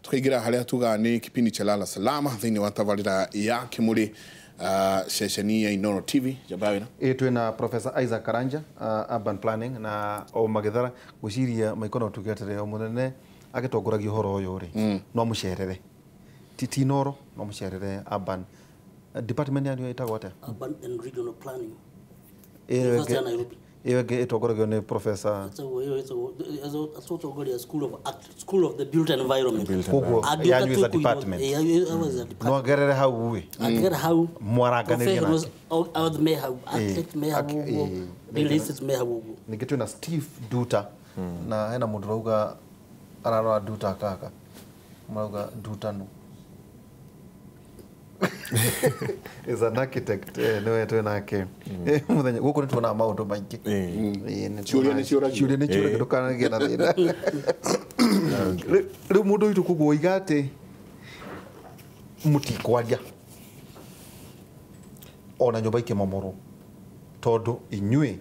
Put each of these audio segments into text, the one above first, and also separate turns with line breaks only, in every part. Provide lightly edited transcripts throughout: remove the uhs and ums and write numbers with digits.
Tukaingira haria tuga ni kipindi cha Lala Salama thiini wa tabarira ya Kimuri ceceni ya Inoro TV jabawe
na twina Professor Isaac Karanja urban planning na o magithara gwiciria maikono tugetere o munene agitongoragia uhoro uyu ri no mucerere ti Inoro no mucerere urban department ya itagwo atia
urban and regional planning
iyo itongoragio ni professor
School of the Built Environment.
Koguo yanyu is a department. No gerere hau we.
Agere hau
mwaraganirie na.
Out me hau, architect me hau, real estate me hau.
Ningĩ na Steve Duta na hena mũndũ rauga ararora Duta kaka. Marauga Duta no. Is an architect no etwe nake muthenya guku ni tuona maundu maingi
ciuria ni ciuragia
ciuria ni ciuragia ndukanagie na thina riu mundu witu koguo oiga ati mutikwaria ona nyumba ikimomorwo tondu inyui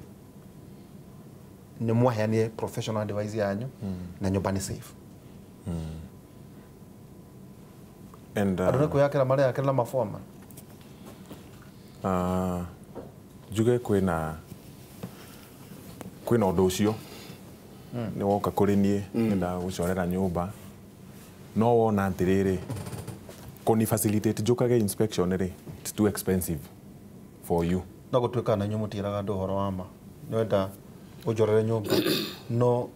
ni mwaheanire professional advice yanyu na nyumba ni safe.
And
I don't know kuyakira mara yakira mafoma.
Njuge kwina undu ucio ni woka kuri nie nda gucorera nyumba no wona atiriri kuni facilitate njukage inspection ri it's too expensive for you.
No gutuika na nyumu tiraga andu uhoro wa ma ni wenda unjorere nyumba no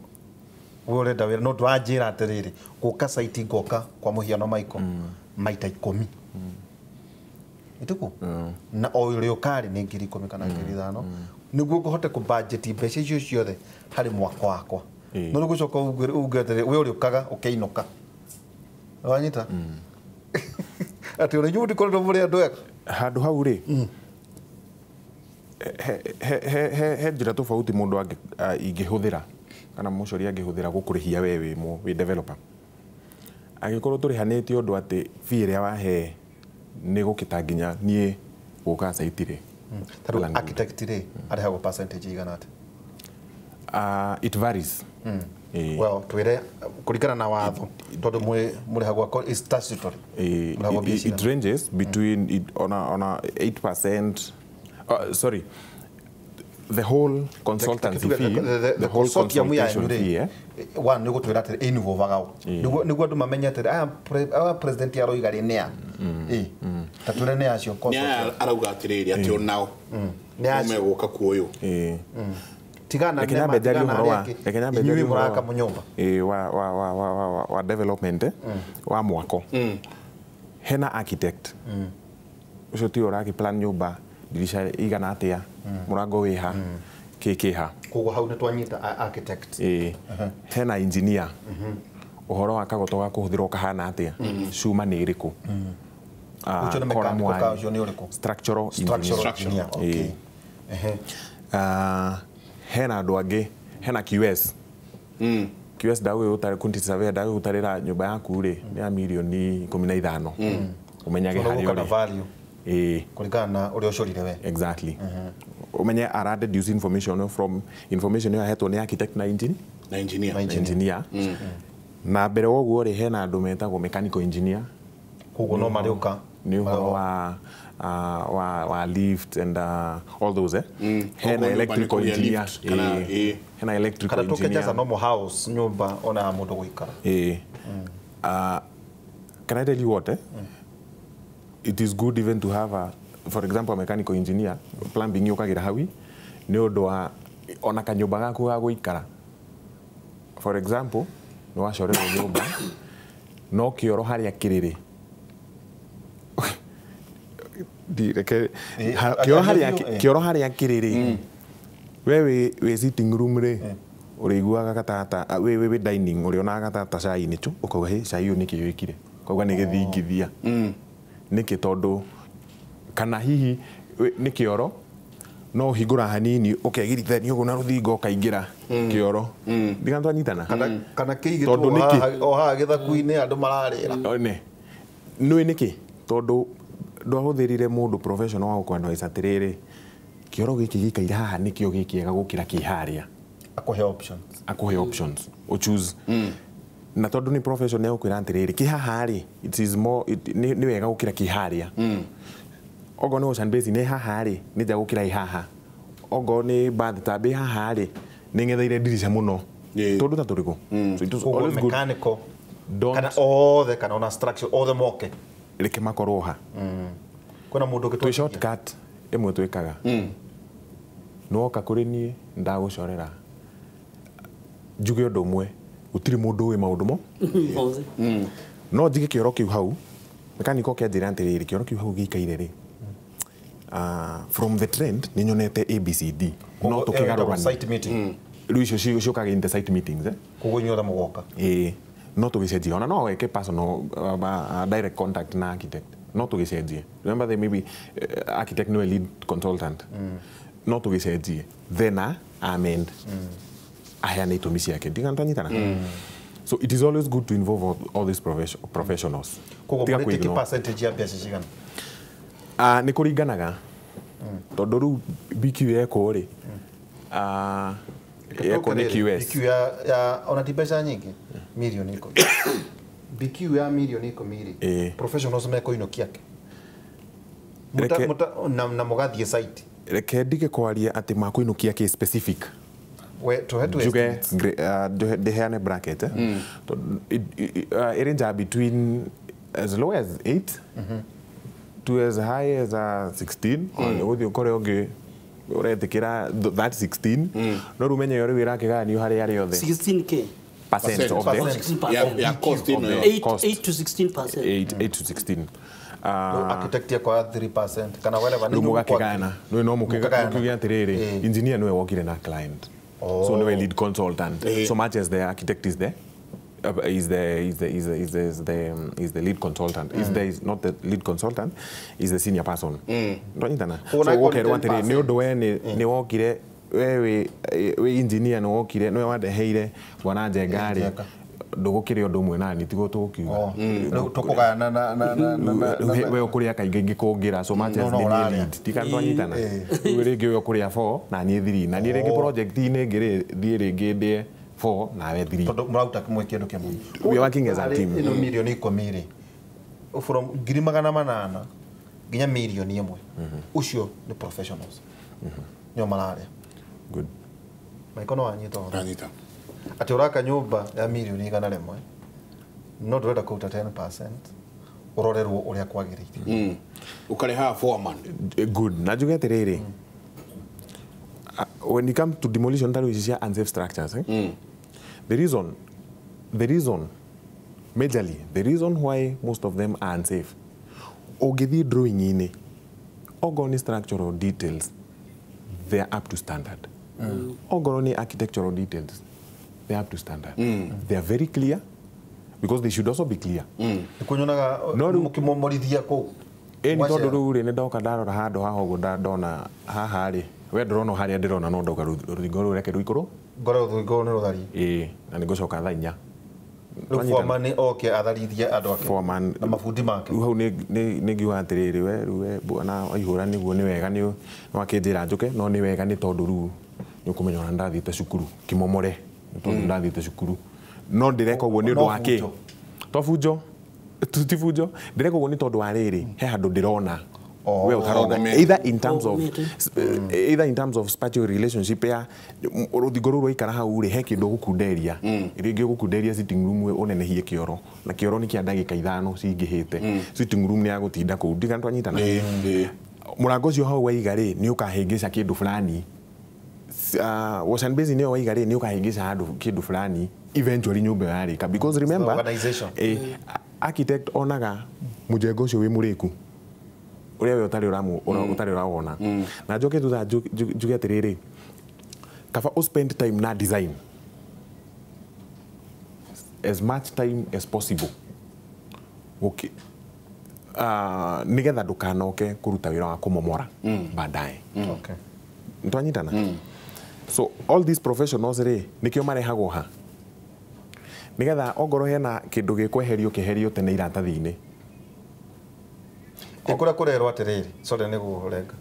we urenda wira no ndwanjira atiriri guka site ngoka kwa muhiano Michael maita 10 ituku na o uri ukari ni 10,000 kana 5,000 niguo nguhote ku budget mbeca icio ciothe hari mwaka wakwa no ni gucoka uge atiri we uri ukaga ukeinuka wanyita ati uri nyundi koretwo muri andu ega
handu hau ri he njira tofauti mundu ingĩhũthĩra kana mucori angĩhũthĩra gũkũrĩhia we wĩ developer angĩkorwo tũrĩhanĩtie ũndũ atĩ fee ĩrĩa wahe nĩ gũkĩta nginya niĩ gũka site rĩ
tarĩu architect rĩ arĩhagwo percentage igana atĩa?
It varies.
Well twĩre kũringana na watho tondũ mũrĩhagwo is statutory.
It ranges between on a 8% sorry the whole consultancy fee, the whole consultation fee,
one nä gå twä ra atä involvaga nä guo andå mamenye atä aya president aroiga rä nä a ta twä re nä acio
arauga atä rä rä atä onao megå ka kuoyå
tigana inyuä må raka må nyåmba
wa development wa mwako hena architect å cio tiwe å ragä plan nyåmba dirisha igana atia murango wi ha ki ha
koguo hau ni twanyita architect
hena engineer uhoro wa kagoto ga kuhuthirwo kahana atia cuma ni iriku
ucio ni mechanical ka ucio ni uriku
structural engineer.
Okay.
Hena andu angi hena QS QS ndawe utare quantity survey ndawe utarira nyumba yaku ri ni ya milioni 15 umenyage hari
uri kuringana na uria ucorire we.
Exactly. Umenye ara deduce information from information yo ahetwo ni architect na engineer. Engineer. Na mbere woguo ri hena andu metagwo mechanical engineer
koguo no mariuka
ni uhoro wa lift and all those hena electrical engineer hena electrical
engineer kana tuke normal house nyumba ona mundu guikara
Can I tell you what It is good even to have a, for example, a mechanical engineer, plumbing yokagira hawi, ni undu wa ona kanyumba gaku ga guikara. For example, ni wacorerwo nyumba no kioro haria kiriri. Kioro haria kiriri. We we sitting room ri uriguaga gatata we dining urionaga gatata cai ni tu ukauga he cai uyu niki wikire ukauga ni githingithia. Niki tondu kana hihi ni kioro no hingura hanini ukegirithania uguo na ruthingo ukaingira kioro ndiga twanyitana
kana kiigitwo o haha githaku-inĩ andu mararira
one nĩ niki tondu ndwahuthirire mundu professional wa gukwanwisa atiriri kioro giki gikaire haha nikio gikiega gukira ki haria
Akuhe options.
Akuhe options. O choose. Na tondu ni profession ya gukwira atiriri ki haha ri it is more ni wega gukira ki haria. Ogo ni ocean basin ni haha ri ni nja gukira i haha. Ogo ni bathtub haha ri ni ngetheire dirisha muno. Tondu ta turiku. So it was always good.
Mechanical. Kana othe kana ona structure othe moke.
Reke makorwo ha.
Kwina mundu
ũngĩ twi shortcut imwe twikaga. Nwoka kuri nie ndagucorera njuge undu umwe gutiri mundu wi maundu mo no njige kioro kiu hau mekaniko kianjira atiriri kioro kiu hau giikaire ri from the trend ni nyonete ABCD no tukigarurana
site meeting
riu icio ciukaga in the site meetings
koguo inyuothe mugoka
no tugicenjie ona no weke personal direct contact na architect no tugicenjie remember they maybe architect no lead consultant no tugicenjie then amend aheane itũmi ciake ndigantanyitana. So it is always good to involve all these professionals.
Koguo mũrĩtĩki percentage ya mbeca cigana?
Nĩ kũringanaga tondũ rĩu BQ yekwo rĩ yekwo nĩ QS.
BQ ya ona ti mbeca nyingĩ mirioni 10. BQ ya mirioni 10 rĩ professionals mekũinũkia kĩ? Na mũgathiĩ site.
Reke ndige kwaria atĩ makũinũkia kĩ specific. Njuge ndeheane bracket it range between as low as 8 to as high as 16 uthi ukore ungi uretikira that 16 no rumenye uri wira kiganio hari ari othe
16k
percent of the
ya cost ino
8 to 16%.
8 to 16.
Architect yakwa 3% kana wale vandu
mugakigana no mukiuga atiriri engineer niwe wokire na client. So no lead consultant. So much as the architect is there, is the lead consultant. Is not the lead consultant, is the senior person. Ndonyitana. So wokerwo atiri ni undu we ni wokire we we engineer ni wokire ni wandeheire bwana Njenga ri ndugukire undu umwe nani tiguo tugukiuga
tukugayana na
we ukuria kaingĩ ngĩkũngĩra so much as ni lead tikantwanyitana rĩu rĩngĩ we ukuria 4 na niĩ 3 na niĩ rĩngĩ project-inĩ ĩngĩ thiĩ rĩngĩ ndĩe 4 nawe 3
tondũ mũraruta kĩmwe kĩndũ kĩmwe.
We are working as a team.
Ĩno mirioni 10 rĩ from 800,000 nginya mirioni 1 ũcio nĩ professionals nĩo mararĩa.
Good.
Maiko no wanyita ũhoro.
Ndanyita.
Ati uraka nyumba ya mirioni 100 no ndurenda kũruta 10% urorerwo uria kwagĩrĩire.
Ukareha foreman.
Good. Na njuge atiriri when it comes to demolition ta rĩu cia unsafe structures the reason majorly the reason why most of them are unsafe ũngĩthiĩ drawing-inĩ okorwo nĩ structural details they are up to standard. Okorwo nĩ architectural details they are up to standard. They are very clear because they should also be clear.
Nĩkũnyonaga mũkĩmomorithia kũu.
Ĩni tondũ rĩu rĩ nĩ ndoka ndarora handũ haha ũguo ndona haha rĩ we ndũrona harĩa ndĩrona no ndoka rũthingo rũu reke rũikũrũ.
Ngore rũthingo nĩ rũtharie.
Ĩĩ na nĩ ngũcoka thaa 4.
Rĩu foreman oke atharithie andũ ake
foreman
na mabundi make.
Rĩu hau nĩ ngiuga atĩrĩrĩ we rĩu we bwana waihũra nĩguo nĩ wega nĩ wakĩnjĩra njũke no nĩ wega nĩ tondũ rĩu nĩ ũkũmenya ona ndathiĩte cukuru kĩmomore tondũ ndathiĩte cukuru no ndĩreka ũguo nĩ ũndũ wa kĩ to bunjo ti bunjo ndĩreka ũguo nĩ tondũ wa rĩrĩ he handũ ndĩrona we ũtarona either in terms of either in terms of spatial relationship ya rũthingo rũu rwaikara hau rĩ he kĩndũ ũgũkunderia rĩngĩ ũgũkunderia sitting room ũnenehie kĩoro na kĩoro nĩ kĩa ndagĩka 5 cingĩhĩte sitting room nĩ ya gũtinda kũu ndiga twanyitana mũrango ũcio hau waiga rĩ nĩ ũkahĩngĩca kĩndũ fulani wash and basin nĩyo waiga rĩ nĩ ũkahĩngĩca handũ kĩndũ fulani eventually nyũmba yarĩka because remember architect onaga mũjengo ũcio wĩ mũrĩku ũrĩa we ũtarĩ ũtarĩ ũrawona na njoke thutha njuge atĩrĩrĩ kaba ũ spend time na design as much time as possible nĩgetha ndũkanoke kũruta wĩra wa kũmomora baadaye.
Okay.
Ntwanyitana. So all these professionals rĩ nĩkĩo marehagwo ha nĩgetha ongorwo hena kĩndũ gĩkweherio kĩherio tene iratathi-inĩ.
Kũrĩa kũrerwo atĩrĩrĩ sorry nĩ gũrenga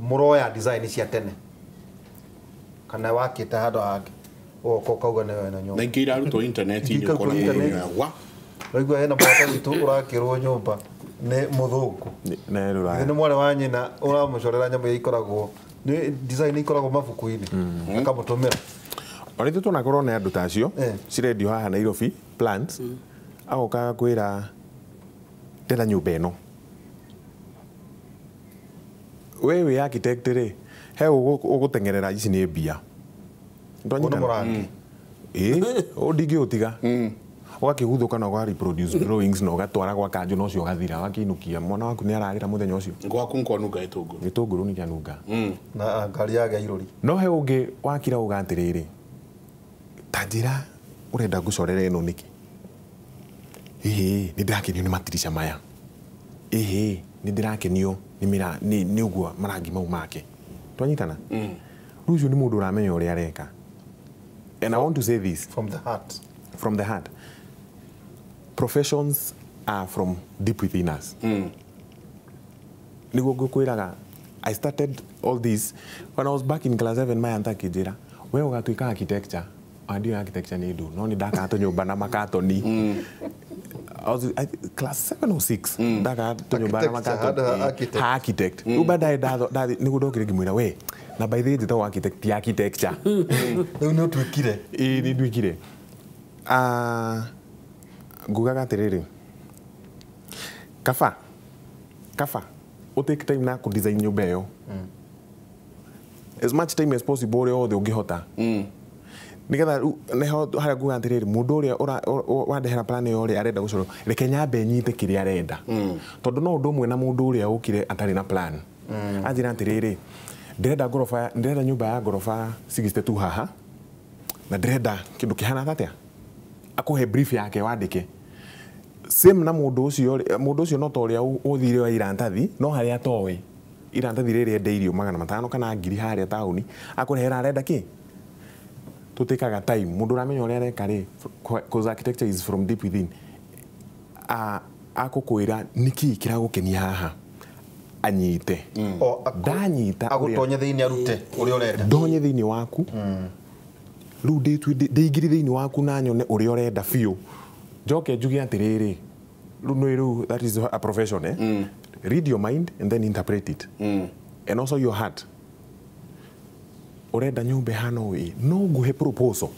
mũroya design cia tene Kana wakĩte handũ hangĩ. Ũgoka ũkauga nĩwe wena nyũmba.
Na ingĩ irarutwo intaneti-inĩ
Ingĩ
ũkona
ikarutwo
mũndũ
internet.
wa.
Waigua hena mwaka witũ ũrakĩrwo nyũmba nĩ mũthũngũ.
Nĩ rũraya.
Nĩ mwarĩ wa nyina ũramũcorera nyamũ iria ikoragwo nĩ design ikoragwo mabuku-inĩ akamũtũmĩra.
Ona ithuĩ twanakorwo nĩ andũ ta acio cirendio haha Nairobi plans agoka agakwĩra ndĩrenda nyũmba ĩno. We wĩ architect rĩ, he ũgũteng'erera ici nĩ mbia.
Ũyũ nĩ mũrangi.
Ĩĩ, ũyũ ndingĩũtiga. Ũgakĩguthũka na ũga reproduce drawings na ũgatwara gwa kanjũ na ũcio ũgathira wakĩinũkia mwana waku nĩ ararĩra mũthenya ũcio.
Gwaku nkwanunga gĩtũngũrũ.
Gĩtũngũrũ nĩ kĩanunga.
Na ngari yage irũri.
No he ũngĩ wakira uga atĩrĩrĩ, ta njĩra ũrenda ngũcorere ĩno nĩkĩ? Ĩhĩ, nĩ ndĩrakenio nĩ matirica maya. Ĩhĩ, nĩ ndĩrakenio nĩ ũguo marangi mau make. Twanyitana? Rĩu ũcio nĩ mũndũ ũramenya ũrĩa areka. And I want to say this.
From the heart.
From the heart. Professions are from deep within us. Nĩguo ngũkwĩraga, I started all this when I was back in class 7. My aunt akĩnjĩra, we ũgatuĩka architecture. Andio architecture nĩ ndũ, no nĩ ndakaga tũnyũmba na makatoni. I was class 7 or 6. Ndakaga tũnyũmba na makatoni.
Architect.
Architect. Rĩu baadaye nĩguo ndokire ngĩmwĩra we, na by the way njĩtagwo architect ti architecture.
Rĩu nĩ ũtuĩkire.
Ĩĩ nĩ nduĩkire. Ngugaga atĩrĩrĩ, kaba ũ take time na kũ design nyũmba ĩyo as much time as possible ũrĩa wothe ũngĩhota, nĩgetha rĩu nĩho harĩa nguga atĩrĩrĩ, mũndũ ũrĩa wandehera plan ĩyo ũrĩa arenda gũcorwo, reke nyambe nyite kĩrĩa arenda, tondũ no ũndũ ũmwe na mũndũ ũrĩa ũkire atarĩ na plan. Anjĩra atĩrĩrĩ, ndĩrenda ngoroba, ndĩrenda nyũmba ya ngoroba 62 haha, na ndĩrenda kĩndũ kĩhana atĩa, akũhe brief yake wandĩke. Same na mũndũ ũcio, mũndũ ũcio no ta ũrĩa ũthire wa irandathi, no harĩa atoĩ irandathi rĩrĩ endeirio 500 kana 1000 harĩa taũni, akũrehera arenda kĩ. Tũtĩkaga time mũndũ ũramenya ũrĩa areka rĩ, cause architecture is from deep within. Akũkwĩra nĩkĩ kĩragũkenia haha, anyite. Ndanyita
agũtonye thĩinĩ arute ũrĩa ũrenda.
Ndonye thĩinĩ waku. Rĩu ndĩingĩrie thĩinĩ waku na nyone ũrĩa ũrenda biũ. Njoke njuge atĩrĩrĩ, rĩu nĩ rĩu that is a profession, eh? Read your mind and then interpret it. And also your heart. Ũrenda nyũmba ĩhana ũũ ĩ, no ngũhe proposal.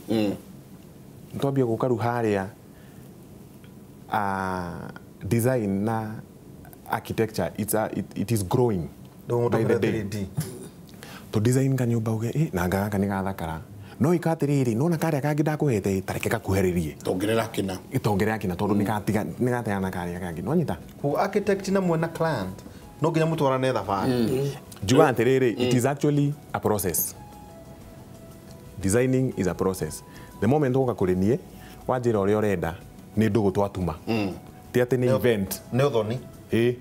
Nĩtwambia gũka rĩu harĩa design na architecture, it is growing by the day. To design kanyũmba uge, na anga gaka nĩ gathakara. No ika atĩrĩrĩ, nona karĩa kangĩ ndakũhete, ta reke gakuhĩrĩrie.
Tongerera kĩna.
Tongerera kĩna tondũ nĩgatigana karĩa kangĩ. Nĩwanyita?
Koguo architect na mwena client no nginya mũtwarane thabarĩ.
Njugaga atĩrĩrĩ, it is actually a process. Designing is a process. The moment woka kũrĩ niĩ, wanjĩra ũrĩa ũrenda, nĩ ndũgũ twatuma. Ti atĩ nĩ event.
Nĩ ũthoni.
Ĩĩ.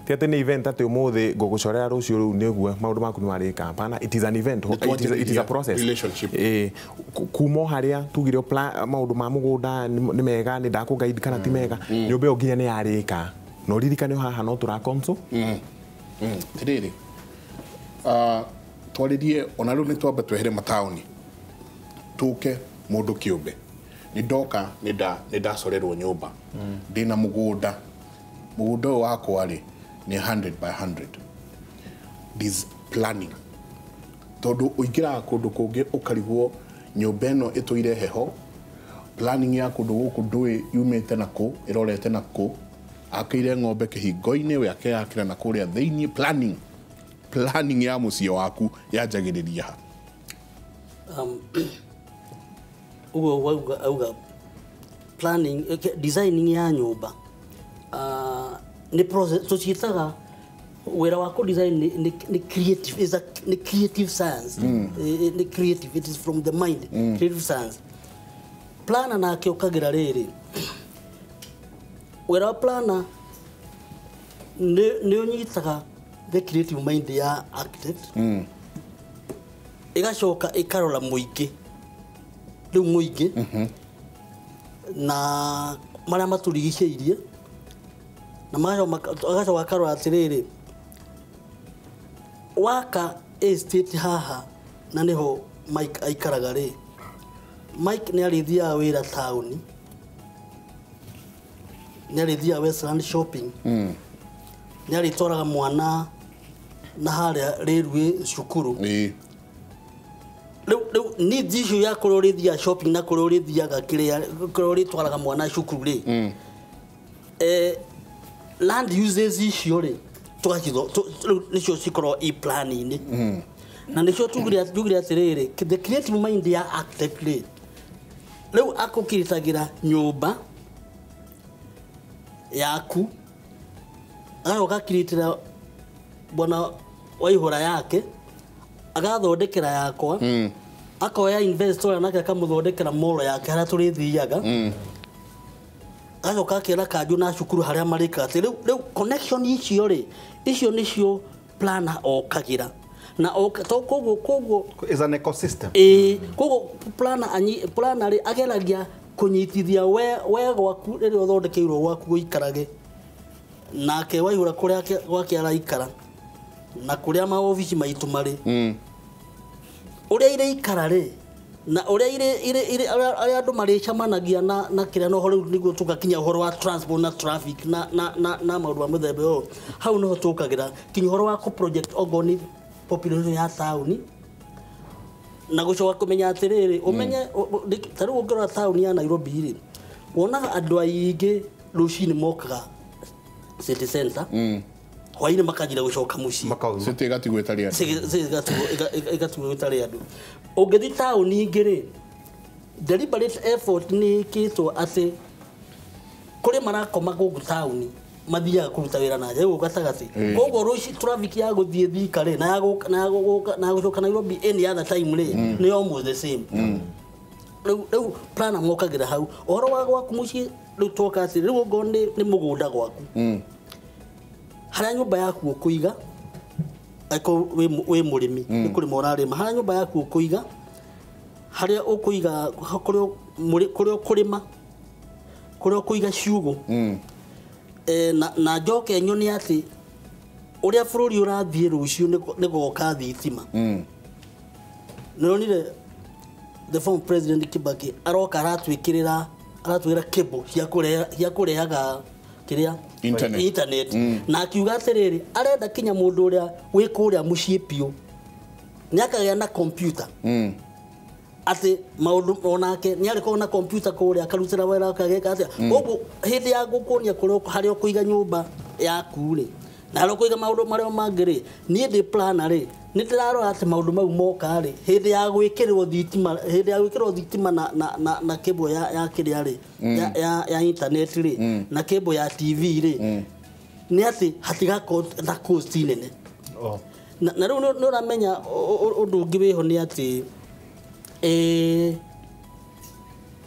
Ti atĩ nĩ event atĩ ũmũthĩ ngũgũcorera rũciũ rĩu nĩguo maũndũ maku nĩwarĩka. Hapana, it is an event. It is a process.
Relationship.
Ĩĩ. Kuma o harĩa tugire maũndũ ma mũgũnda nĩ mega, nĩ ndakũguide kana ti mega, nyũmba ĩyo nginya nĩ yarĩka. Na ũririkane haha no tũra console.
Atĩrĩrĩ, twarĩrie ona rĩu nĩ twambe twehere mataũni, tũke mũndũ kĩũmbe. Nĩ ndoka nĩ ndacorerwo nyũmba, ndĩna mũgũnda. Mũgũnda ũyũ wakwa rĩ nĩ 100 by 100. This planning. Tondũ ũingĩraga kũndũ kũngĩ ũkarigwo nyũmba ĩno ĩtũire heho, planning ya kũndũ gũkũ ndũĩ yumĩte na kũ, ĩrorete na kũ, akĩire ng'ombe kĩhingo-inĩ, we akeyakĩra na kũrĩa thĩinĩ. Planning. Planning ya mũciĩ waku yanjagĩrĩria ha?
Ũguo wauga planning, designing ya nyũmba, nĩ process tũciĩtaga wĩra wa kũ design nĩ creative, is a nĩ creative science. Nĩ creative, it is from the mind, creative science. Planner nake ũkagĩra rĩrĩ, wĩra wa planner nĩ ũnyitaga the creative mind ya architect, ĩgacoka ĩkarora mũingĩ, rĩu mũingĩ na marĩa matũrigicĩirie, na magacoka akarora atĩrĩrĩ, waka estate haha na nĩho Mike aikaraga rĩ, Mike nĩ arĩthiaga wĩra taũni, nĩ arĩthiaga Westland shopping, nĩ arĩtwaraga mwana na harĩa rĩruĩ cukuru. Rĩu needs icio ya kũrĩa ũrĩthiaga shopping na kũrĩa ũrĩthiaga kĩrĩa kũrĩa ũrĩtwaraga mwana cukuru rĩ, land uses icio rĩ tũgacitho rĩu nĩcio cikoragwo i plan-inĩ, na nĩcio tugire atĩrĩrĩ, the creative mind ya architect rĩ, rĩu akũkiritagĩra nyũmba yaku, agacoka akiritĩra bwana Waihũra yake, agathondekera yakwa, akoya investor nake akamũthondekera mall yake harĩa tũrĩthiaga, agacoka akera kanjũ na cukuru harĩa marĩkaga atĩ rĩu connection icio rĩ, icio nĩcio planner okagĩra na koguo
is an ecosystem.
Koguo planner planner rĩ ageragia kũnyitithia we gwaku rĩrĩa ũthondekeirwo gwaku gũikarage, nake Waihũra kũrĩa gwake araikara na kũrĩa maobici maitũ marĩ, ũrĩa irĩikara rĩ na ũrĩa irĩ arĩa andũ marĩcemanagia na kĩrĩa, no rĩu nĩguo tũgakinya ũhoro wa transport na traffic na maũndũ ma mũthemba ũyũ. Hau nĩho tũkagĩra kinya ũhoro wa kũ project okorwo nĩ population ya taũni, na gũcoka kũmenya atĩrĩrĩ, ũmenye ta rĩu ũngĩrora taũni ya Nairobi rĩ, wonaga andũ aingĩ rũcinĩ mokaga city center, hwainĩ makanjira gũcoka mũciĩ,
city ĩgatigwo ĩtarĩ andũ,
ĩgatigwo ĩtarĩ andũ. Ũngĩthiĩ taũni ingĩ rĩ, deliberate effort nĩ ĩkĩtwo atĩ kũrĩ marakoma gũkũ taũni mathiaga kũruta wĩra na nja gũkũ gatagatĩ, koguo rũci traffic ya gũthiĩ Thika rĩ na ya gũcoka Nairobi any other time rĩ nĩ almost the same. Rĩu planner mokagĩra hau ũhoro wa gwaku mũciĩ. Rĩu twoka atĩ rĩu okorwo nĩ mũgũnda gwaku, harĩa nyũmba yaku ũkũiga, angĩkorwo wĩ mũrĩmi nĩ kũrĩma ũrarĩma, harĩa nyũmba yaku ũkũiga, harĩa ũkũiga kũrĩa ũkũrĩma, kũrĩa ũkũiga ciugũ, na njoke nyone atĩ ũrĩa bũrũri ũrathiĩ rũciũ nĩ goka thitima. Nĩronire the former president Kibaki aroka aratwĩkĩrĩra cable cia kũrehaga kĩrĩa internet, na akiuga atĩrĩrĩ, arenda kinya mũndũ ũrĩa wĩ kũrĩa mũciĩ biũ nĩ akagĩa na computer, atĩ maũndũ onake nĩ arĩkorwo na computer kũrĩa akarutĩra wĩra akageka atĩa. Koguo hĩndĩ ya gũkuonia kũrĩa harĩa ũkũiga nyũmba yaku rĩ na harĩa ũkũiga maũndũ marĩa mangĩ rĩ, niĩ ndĩ planner rĩ nĩ ndĩrarora atĩ maũndũ mau moka rĩ, hĩndĩ ya gwĩkĩrwo thitima, hĩndĩ ya gwĩkĩrwo thitima na cable ya kĩrĩa rĩ ya internet rĩ na cable ya TV rĩ, nĩ atĩ hatigakorwo na cost nene. Na rĩu nĩ ũramenya ũndũ ũngĩ wĩho nĩ atĩ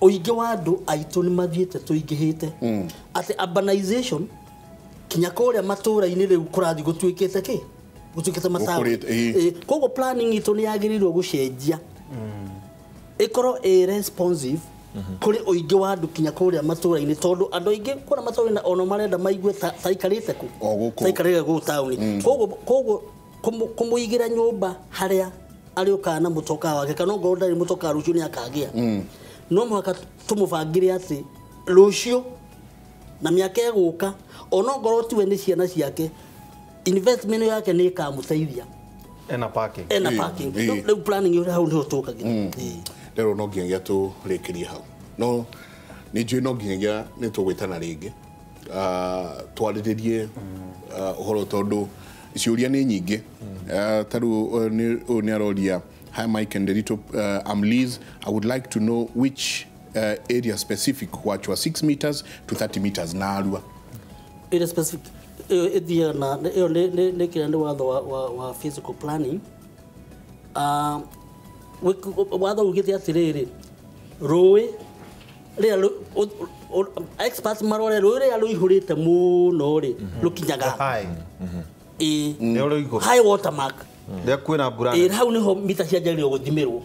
ũingĩ wa andũ aitũ nĩ mathiĩte tũingĩhĩte, atĩ urbanization kinya kũrĩa matũũra-inĩ rĩu kũrathiĩ gũtuĩkĩte kĩ gũtuĩkĩte mataũni. Koguo planning itũ nĩ yagĩrĩirwo gũcenjia ĩkorwo ĩ responsive kũrĩ ũingĩ wa andũ kinya kũrĩa matũũra-inĩ, tondũ andũ aingĩ kũrĩa matũũra-inĩ ona marenda maigue ta ikarĩte kũ ta ikarĩte gũkũ taũni. Koguo kũmũigĩra nyũmba harĩa arĩũkaga na mũtokaa wake, kana ongorwo ndarĩ mũtokaa rũciũ nĩ akagĩa, no mũhaka tũmũbangĩre atĩ rũciũ na mĩaka ĩgũka ona ongorwo tiwe nĩ ciana ciake, investment yake nĩ ĩkamũteithia
ena parking,
ena parking. Rĩu planning ĩyo hau nĩho tũkagĩra.
Rĩu no nginyagia tũrĩkĩrie hau, no nĩ njũĩ no nginyagia nĩ tũgwĩtana rĩngĩ twarĩrĩrie ũhoro, tondũ ciũria nĩ nyingĩ. Ta rĩu ũyũ nĩ aroria, hi Mike and Nderitu, I'm Liz. I would like to know which area specific wachwa 6 meters to 30 meters na Arua.
Area specific ĩthiaga na ĩyo nĩ kĩrĩa nĩ watho wa physical planning. Watho ugĩte atĩrĩrĩ, rũĩ rĩrĩa experts marore rũĩ rĩrĩa rũihũrĩte mũno rĩ rũkinyaga high watermark
rĩrĩa kwĩna mbura,
hau nĩho mita cianjagĩrĩirwo gũthimĩrwo.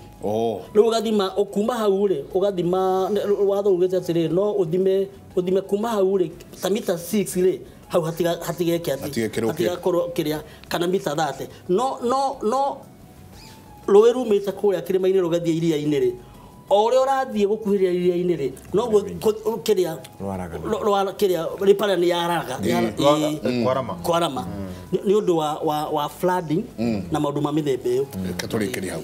Rĩu ũgathima kuma hau rĩ, ũgathima watho ugĩte atĩrĩrĩ, no ũthime kuma hau rĩ ta mita 6 rĩ, hau hatigeke atĩ hatigakorwo kĩrĩa kana mita 30, no Rũĩ rumĩte kũrĩa kĩrĩma-inĩ rũgathiĩ iria-inĩ rĩ, o ũrĩa ũrathiĩ gũkuhĩrĩria iria-inĩ rĩ, noguo kĩrĩa kĩrĩa rĩpara nĩ yaraga
Kwarama.
Kwarama nĩ ũndũ wa flooding na maũndũ ma mĩthemba ĩyo.
Tũrĩkĩrie hau.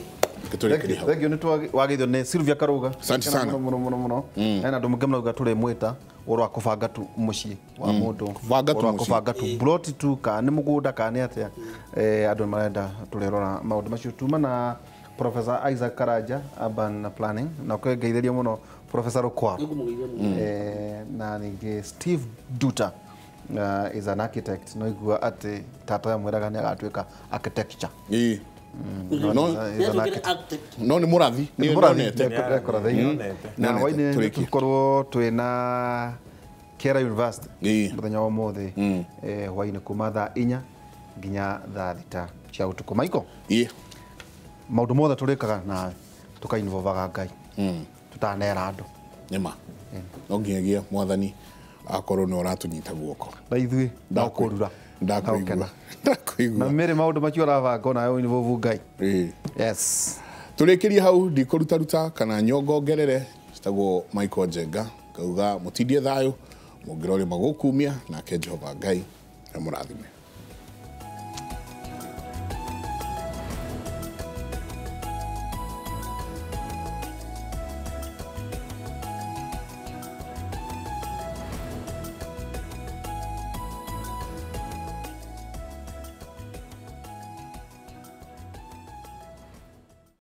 Tũrĩkĩrie hau.
Thank you, nĩ wagĩithio nĩ Sylvia Karuga.
Asante sana.
Mũno mũno mũno. Hena andũ mũingĩ marauga tũrĩmwĩta ũhoro wa kũbanga tu mũciĩ wa mũndũ.
Kũbanga tu
Ũhoro wa
mũciĩ.
kũbanga tu plot tu kana nĩ mũgũnda kana nĩ atĩa. Andũ nĩ marenda tũrĩrora maũndũ macio. Tuma na Professor Isaac Karanja, Urban Planning, na ũkĩngeithĩria mũno Professor Rukwaro.
Nĩngũmũgeithia mũno.
Na ningĩ Steve Duta is an architect, no igua atĩ tata amwĩraga nĩ agatuĩka architecture.
Ĩĩ. No
Is an
Nĩatuĩkire
architect.
architect.
No nĩ mũrathi. Nĩ nonete.
Na
Nonete.
hwainĩ
Tũrĩkie.
tũkorwo twĩna Kera University
Ĩĩ.
mũthenya wa ũmũthĩ, hwainĩ kuma thaa 4 nginya thaa 6 cia ũtukũ. Michael,
Ĩĩ.
maũndũ mothe tũrĩkaga nawe tũkainvovaga Ngai tũtanera andũ.
Nĩma. No nginyagia mwathani akorwo nĩ ũratũnyita guoko.
Na ithuĩ ndakũrura.
Ndakũigua.
Na
Ndakũigua.
mĩrĩ maũndũ macio ũrabanga onawe ũinvovu Ngai.
Ĩĩ.
Yes.
Tũrĩkĩrie hau, ndikũrutaruta kana nyongo ngerere. Citagwo Michael Njenga, ngauga mũtindie thayũ, mũngĩrorĩma gũkumia, nake Jehova Ngai amũrathime.